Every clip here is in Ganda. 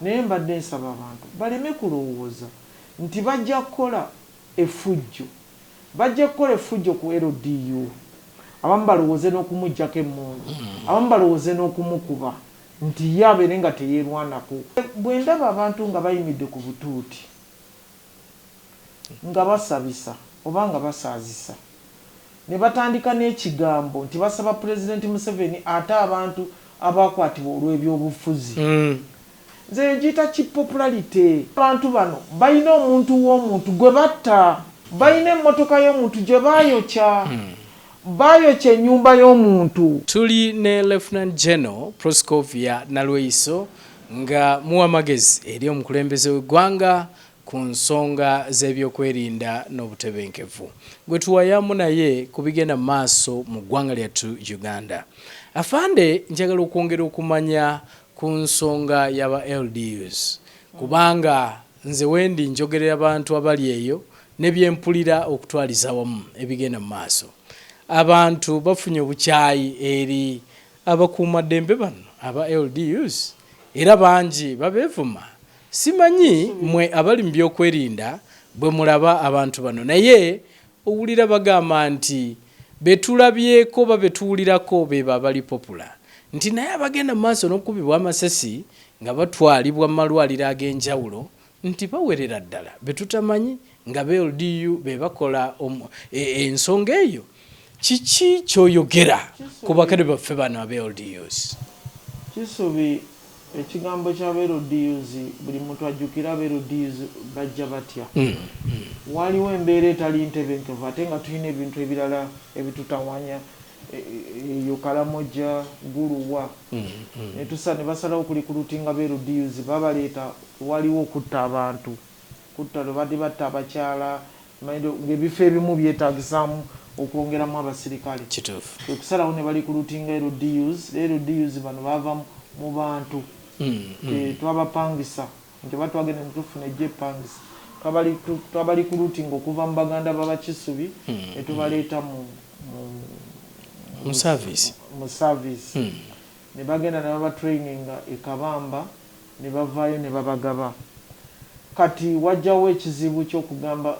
Naye mbadde nsaba abantu baleme kulowooza nti bajja kukola effujjo. Bajja kukola effujjo ku LDU, abamu balowooze n'okumugyako emmundu, abamu balowooze n'okumukuba nti ye abeere nga teyeerwanako. Bwe ndaba abantu nga bayimidde ku butuuti nga basabisa oba nga basaazisa ne batandika n'ekigambo nti basaba Pulezidenti Museveni ate abantu abakwatibwa olw'ebyobufuzi, nze ngiyita ki popularity. Abantu bano balina omuntu w'omuntu gwe batta, balina emmotoka y'omuntu gye baayokya, baayokya ennyumba y'omuntu. Tuli ne Lieutenant General Proscovia Nalweyiso nga muwa magezi eri omukulembeze w'eggwanga ku nsonga z'ebyokwerinda n'obutebenkevu, gwe tuwayamu naye ku bigenda mu maaso mu ggwanga lyattu Uganda. Afande, njagala okwongera okumanya ku nsonga y'aba LDUs, kubanga nze wendi njogerera abantu abali eyo ne byempulira okutwaliza wamu ebigenda mu maaso. Abantu bafunye obukyayi eri abakuumaddembe bano aba LDUs, era bangi babeevuma. Simanyi mwe abali mu byokwerinda bwe mulaba abantu bano, naye owulira bagamba nti betulabyeko oba betuwulirako beba abali popular, nti naye abagenda mu maaso n'okukubibwa amasasi nga batwalibwa mu malwaliro ag'enjawulo nti bawerera ddala betutamanyi nga be LDU be bakola ensonga eyo. Kiki kyoyogera ku bakadde baffe bano abe LDUs? Kisubi, ekigambo kya LDUs, buli muntu ajjukira aba LDUs bajja batya. Waliwo embeera etali ntebenkevu ate nga tulina ebintu ebirala ebitutawanya, eyo Karamoja, Guluwa, ne basalawo okurecruitinga ba LDUs, babaleeta. Waliwo okutta abantu, kutta lwe badde batta abakyala ng'ebifo ebimu byetaagisaamu okwongeramu abasirikale. Okusalawo ne barecruitinga LDUs. LDUs bano bava mu bantu, twabapangisa nti oba twagenda ne tufuna ejja epangisa, twabarecruitinga okuva mu baganda b'Abakisubi ne tubaleeta mu service. Mu service ne bagenda ne babatraininga e Kabamba ne bavaayo ne babagaba. Kati wajjawo ekizibu ky'okugamba,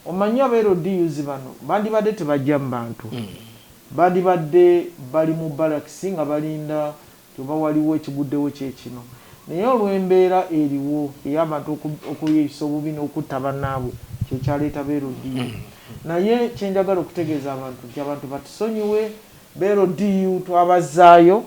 omanyi aba LDUs bano bandibadde tebajja mu bantu, bandibadde bali mu barracks nga balinda oba waliwo ekiguddewo kyekino, naye olw'embeera eriwo ey'abantu okuyisa obubi n'okutta bannaabwe kyekyaleeta ba LDU. Naye kyenjagala okutegeeza abantu nti abantu batusonyiwe, ba LDU twabazaayo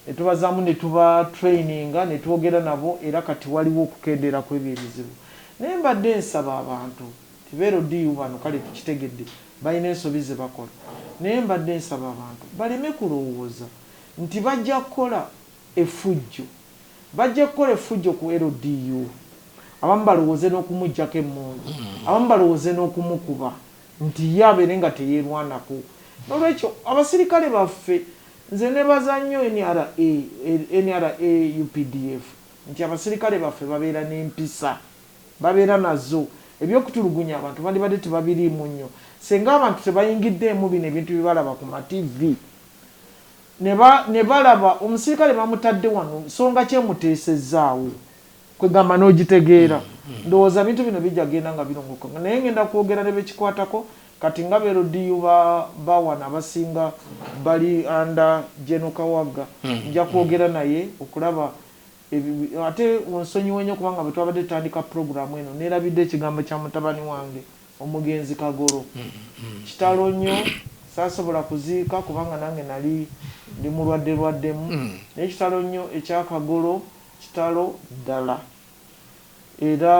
ne tubazaamu ne tuba traininga ne twogera nabo, era kati waliwo okukendeera kw'ebyo ebizibu. Naye mbadde nsaba abantu ti ba LDU bano, kale tukitegedde balina ensobi ze bakola, naye mbadde nsaba abantu baleme kulowooza nti bajja kukola effujjo. Bajja kukola effujjo ku LDU, abamu balowooze n'okumugyako emmundu, abamu balowooze n'okumukuba nti ye abeere nga teyeerwanako. Nolwekyo abasirikale baffe, nze nebaza nnyo NRA, NRA UPDF, nti abasirikale baffe babeera n'empisa, babeera nazo. Ebyokutulugunya abantu bandibadde tebabiriimu nnyo senga abantu tebayingiddeemu bino ebintu bye balaba ku ma TV ne balaba omusirikale bamutadde wano nsonga kyemuteesezzaawo, kwegamba n'ogitegeera. Ndowooza bintu bino bijja genda nga birongoka, naye ngenda kwogera ne bekikwatako. Kati nga ba LDU bawana abasinga bali under General Kawagga, nja kwogera naye okulaba. Ate onsonyiwe nnyo kubanga bwe twabadde tutandika puroguramu eno neerabidde ekigambo kya mutabani wange omugenzi Kagolo. Kitalo nnyo, saasobola kuziika kubanga nange nali ndi mulwadde lwaddemu, naye kitalo nnyo ekya Kagolo, kitalo ddala. Era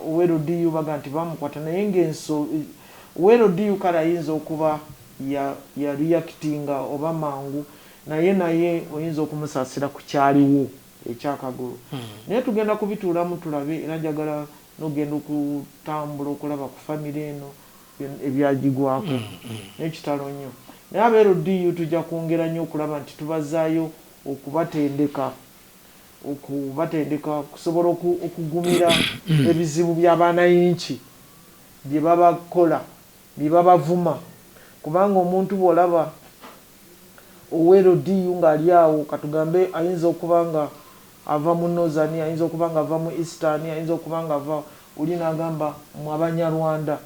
owa LDU baga nti bamukwata, naye ng'enso owa LDU kale ayinza okuba ya reactinga oba mangu, naye oyinza okumusaasira ku kyaliwo ekyakagolo. Naye tugenda kubituulamu tulabe, era njagala n'okugenda okutambula okulaba ku famire eno ebyagigwako n'ekitalo nnyo. Naye aba LDU tujja kwongera nnyo okulaba nti tubazaayo okubatendeka okusobola okugumira ebizibu by'abanayinki bye babakola, bye babavuma, kubanga omuntu bw'olaba owa LDU ng'ali awo, katugambe ayinza okuba nga ava mu Northern, ayinza okuba nga ava mu Eastern, ayinza okuba nga ava oli n'agamba mu Abanyarwanda,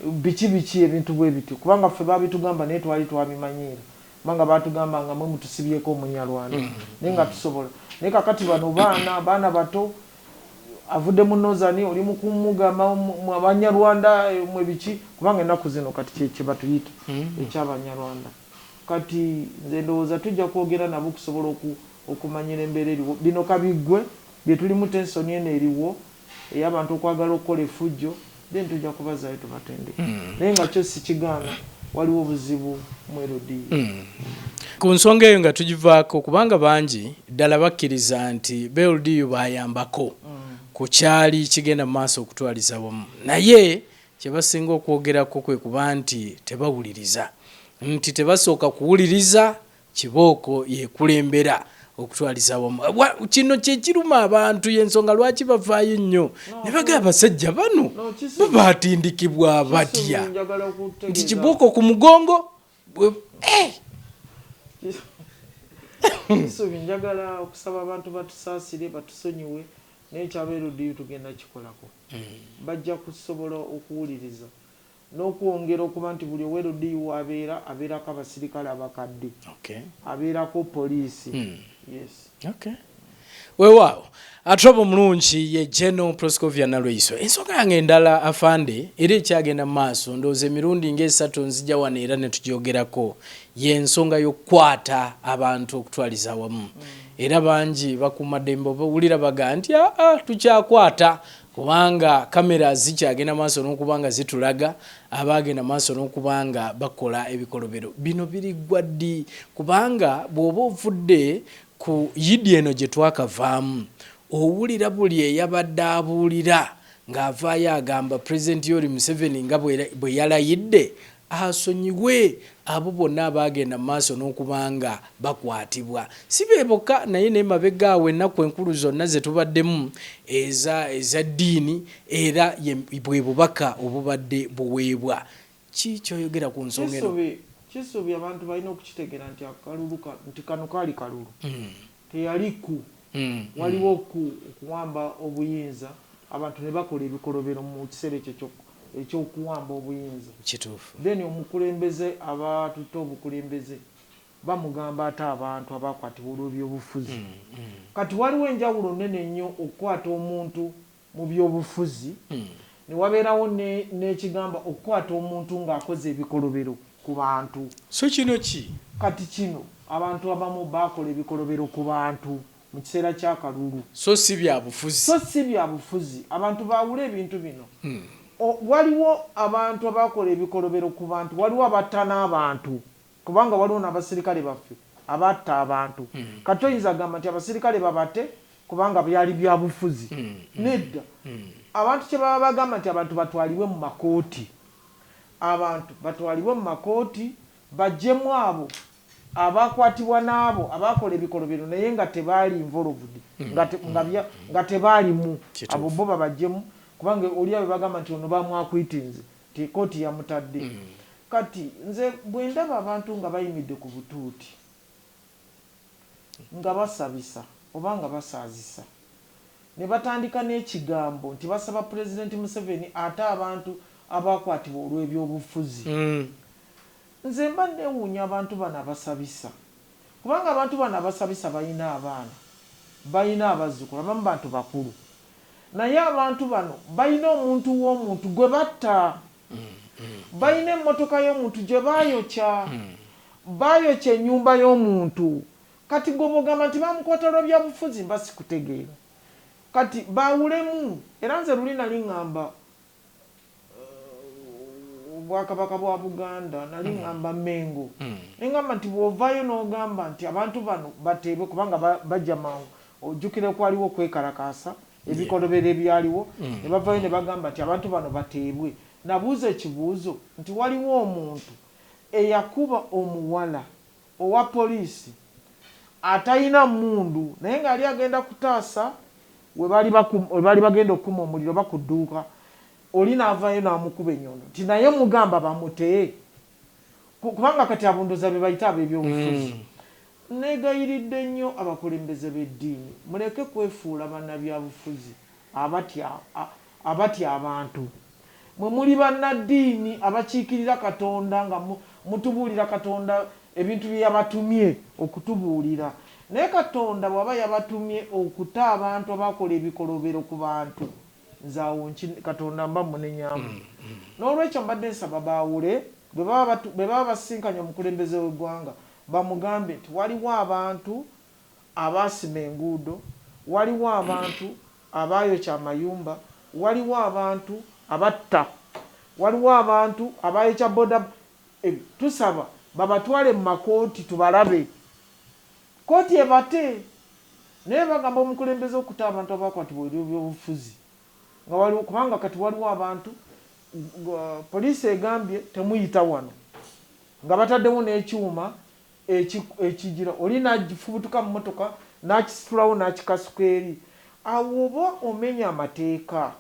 biki biki, ebintu bwe bityo, kubanga ffe babitugamba naye twali twabimanyiira, kubanga batugamba nga mwe mutusibyeko Omunyarwanda, naye nga tusobola. Naye kakati bano baana, baana bato, avudde mu Northern, oli mukumugamba mu Abanyarwanda, mwe biki, kubanga ennaku zino kati kye batuyita eky'Abanyarwanda. Kati nze ndowooza tujja kwogera nabo okusobola okumanyira embeera eriwo. Bino kabiggwe bye tulimu, tension eno eriwo ey'abantu okwagala okukola effujjo, then tujja kubazaayo tubatendeke. Naye nga kyo sikigaana, waliwo obuzibu mu LDU. Ku nsonga eyo nga tugivaako, kubanga bangi ddala bakkiriza nti ba LDU bayambako ku kyali kigenda mu maaso okutwaliza wamu, naye kye basinga okwogerako kwe kuba nti tebawuliriza, nti tebasooka kuwuliriza kibooko yekulembera okutwaliza wamu. Kino kyekiruma abantu, y'ensonga lwaki bavaayo nnyo ne bagamba abasajja bano bo batindikibwa batya nti kibooko ku mugongo. Kisubi, njagala okusaba abantu batusaasire, batusonyiwe, naye ekyaba LDU tugenda kikolako. Bajja kusobola okuwuliriza n'okwongera okuba nti buli owa LDU abeera abeerako abasirikale abakadde, abeerako poliisi. Yes. Okay. Weewaawo, atoba omulungi ye General Proscovia Nalweyiso. Ensonga yange endala, afande, era ekyagenda mu maaso, ndowooza emirundi ng'esatu nzija wano era ne tugyogerako, y'ensonga y'okukwata abantu okutwaliza awamu. Era bangi bakuumaddembe owulira baga nti aa tukyakwata kubanga kamera zikyagenda maaso n'okuba nga zitulaga abaagenda maaso n'okuba nga bakola ebikolobero bino. Biriggwa ddi? Kubanga bw'oba ovudde ku yidi eno gye twakavaamu, owulira buli eyabadde abuulira ng'avaayo agamba Pulezidenti Yoweri Museveni nga bwe yalayidde asonyiwe abo bonna abaagenda mu maaso n'okuba nga bakwatibwa. Si be bokka, naye n'emabega awo ennaku enkulu zonna ze tubaddemu eza ddiini, era bwe bubaka obubadde buweebwa. Ki kyoyogera ku nsonga eno? Kisubi, abantu balina okukitegeera nti akalulu nti kano kaali kalulu, teyali ku waliwo ku okuwamba obuyinza, abantu ne bakola ebikolobero mu kiseera ekyo ekyokuwamba obuyinza. Kituufu. Then omukulembeze abatutte obukulembeze bamugamba ate abantu abakwatibwa olw'ebyobufuzi. Kati waliwo enjawulo nene nnyo okukwata omuntu mu byobufuzi ne wabeerawo n'ekigamba okukwata omuntu ng'akoze ebikolobero ku bantu. So kino ki? Kati kino abantu abamu bakola ebikolobero ku bantu mu kiseera ky'akalulu. So si byabufuzi. So si byabufuzi. Abantu baawule ebintu bino. Waliwo abantu abakola ebikolobero ku bantu, waliwo abatta n'abantu, kubanga waliwo n'abasirikale baffe abatta abantu. Kati oyinza gamba nti abasirikale babate kubanga byali byabufuzi? Nedda. Abantu kye baba bagamba nti abantu batwalibwe mu makooti, abantu batwalibwe mu makooti, bajjemu abo abakwatibwa n'abo abakola ebikolobero naye nga tebaali involved, nga tebaalimu, abo bo babajjemu, kubanga oli abo bagamba nti ono bamwakwitinze ti kooti yamutadde. Kati nze bwe ndaba abantu nga bayimidde ku butuuti nga basabisa oba nga basaazisa ne batandika n'ekigambo nti basaba Pulezidenti Museveni ate abantu abakwatibwa olw'ebyobufuzi, nze mba neewuunya abantu bano abasabisa, kubanga abantu bano abasabisa balina abaana, balina abazzukulu, abamu bantu bakulu, naye abantu bano balina omuntu w'omuntu gwe batta, balina emmotoka y'omuntu gye baayokya, baayokya ennyumba y'omuntu. Kati gwe bw'ogamba nti bamukwata lwa byabufuzi, mba sikutegeera. Kati baawulemu. Era nze luli nali ŋŋamba obwakabaka bwa Buganda, nali ŋŋamba Mengo, ne ŋŋamba nti bw'ovaayo n'ogamba nti abantu bano bateebwe kubanga bajja mangu, ojjukira kwaliwo okwekalakaasa, ebikolobero ebyaliwo, ne bavaayo ne bagamba nti abantu bano bateebwe. Nabuuza ekibuuzo nti waliwo omuntu eyakuba omuwala owa poliisi atalina mmundu, naye ng'ali agenda kutaasa we baali bagenda okukuma omuliro oba ku dduuka, oli n'avaayo n'amukuba ennyondo, nti naye mugamba bamutee, kubanga kati abondoza be bayita ab'ebyobufuzi. Neegayiridde nnyo abakulembeze b'eddiini muleke kwefuula bannabyabufuzi abatya abatya abantu. Mwe muli bannaddiini abakiikirira Katonda nga mutubuulira Katonda ebintu bye yabatumye okutubuulira. Naye Katonda bw'aba yabatumye okuta abantu abakola ebikolobero ku bantu, nze awo Katonda mba munenyamu. N'olwekyo mbadde nsaba baawule, bwe baba basisinkanye omukulembeze w'eggwanga bamugambe nti waliwo abantu abaasima enguudo, waliwo abantu abaayokya amayumba, waliwo abantu abatta, waliwo abantu abaayokya boda. Tusaba babatwale mu makooti tubalabe, kooti ebate. Naye bagamba omukulembeze okuta abantu abakwatibwa ebyobufuzi nga waliwo, kubanga kati waliwo abantu poliisi egambye temuyita wano, nga bataddewo n'ekyuma ekigira oli n'agifubutuka mu motoka n'akisitulawo n'akikasuka eri. Awo oba omenya amateeka,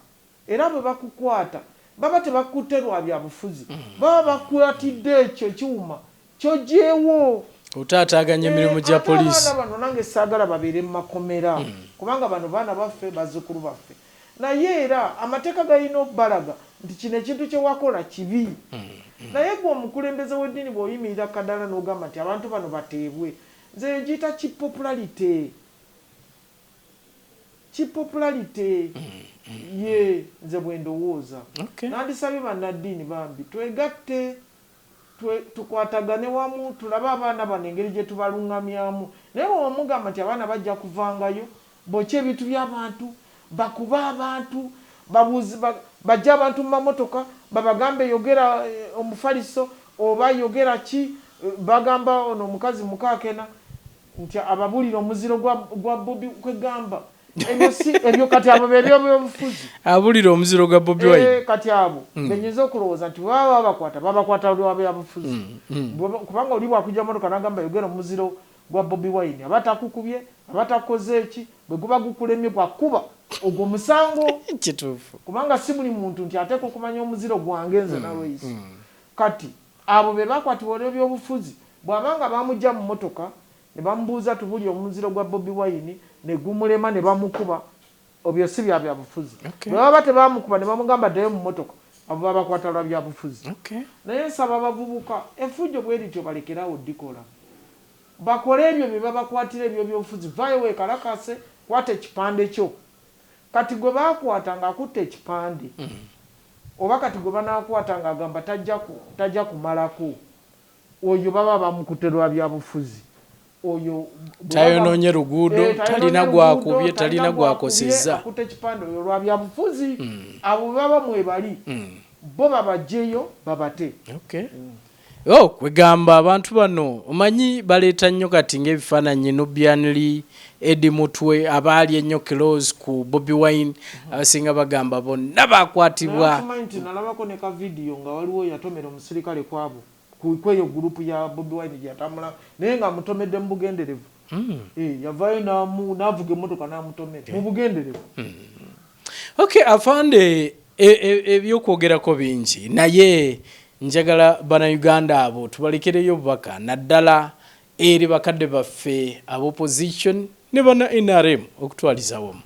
era bwe bakukwata baba tebakutte lwa byabufuzi, baba bakwatidde ekyo ekyuma kyogyewo. Otaataaganya emirimu gya Ate poliisi. Abaana bano nange saagala babeere mu makomera, kubanga bano baana baffe, bazzukulu baffe. Naye era amateeka galina okubalaga nti kino ekintu kye wakola kibi. Naye gwe omukulembeze w'eddiini bw'oyimirira kadaala n'ogamba nti abantu bano bateebwe, nze ngiyita cheap popularity, cheap popularity ye nze bwe ndowooza. Nandisabye bannaddiini bambi twegatte, tukwatagane wamu, tulabe abaana bano engeri gye tubaluŋŋamyamu. Naye bwe wamugamba nti abaana bajja kuvangayo bokya ebintu by'abantu, bakube abantu, bajje abantu mu mamotoka babagambe yogera omufaliso oba yogera ki, bagamba ono omukazi mukaakena nti ababulira omuziro gwa Bobi. Kwegamba ebyo si ebyo kati abo bebyobufuzi. Abulira omuziro gwa Bobi Wine. Kati abo benyinza okulowooza nti baba babakwata, babakwata lwa byabufuzi. Kubanga oli bwakujja motoka nagamba yogera omuziro gwa Bobi Wine, aba takukubye, aba takoze eki, bwe guba gukulemye gwakuba ogwo musango. Kituufu. Kubanga si buli muntu nti ateeka okumanya omuziro gwange nze Nalweyiso. Kati abo be bakwatibwa olw'ebyobufuzi, bw'abanga bamugja mu motoka ne bamubuuza tubuli omuziro gwa Bobi Wine ne gumulema ne bamukuba, obyo si bya byabufuzi. Bwe baba tebamukuba ne bamugamba ddayo mu motoka, abo babakwata lwa byabufuzi. Naye nsaba abavubuka effujjo bwe lityo balekerawo ddikola, bakole ebyo bye babakwatira ebyobyobufuzi. Vaayo weekalakase, kwata ekipande kyo. Kati gwe baakwata ng'akutte ekipande, oba kati gwe banaakwata ng'agamba tajja kumalako, oyo baba bamukutte lwa byabufuzi. Oyo tayonoonye luguudo, talina gwakubye, talina gwakosezza, akutte ekipande, oyo lwa byabufuzi. Abo baba mwebali, bo babajjeyo babate. Oh, kwegamba abantu bano omanyi baleeta nnyo kati ng'ebifaananyi Nubian Li, Eddie Mutwe, abaali ennyo close ku Bobi Wine, abasinga bagamba bonna bakwatibwa. Okimanyi nti nalabako ne ka vidiyo nga waliwo yatomera omusirikale kwabo kweyo gurupu ya Bobi Wine gyeyatambula naye ng'amutomedde mu bugenderevu. Yavaayo n'avuga emmotoka n'amutomera mu bugenderevu. Okay, afande, ebyokwogerako bingi, naye njagala bannayuganda abo tubalekereyo obubaka, naddala eri bakadde baffe ab'opposition ne bana NRM okutwaliza wamu.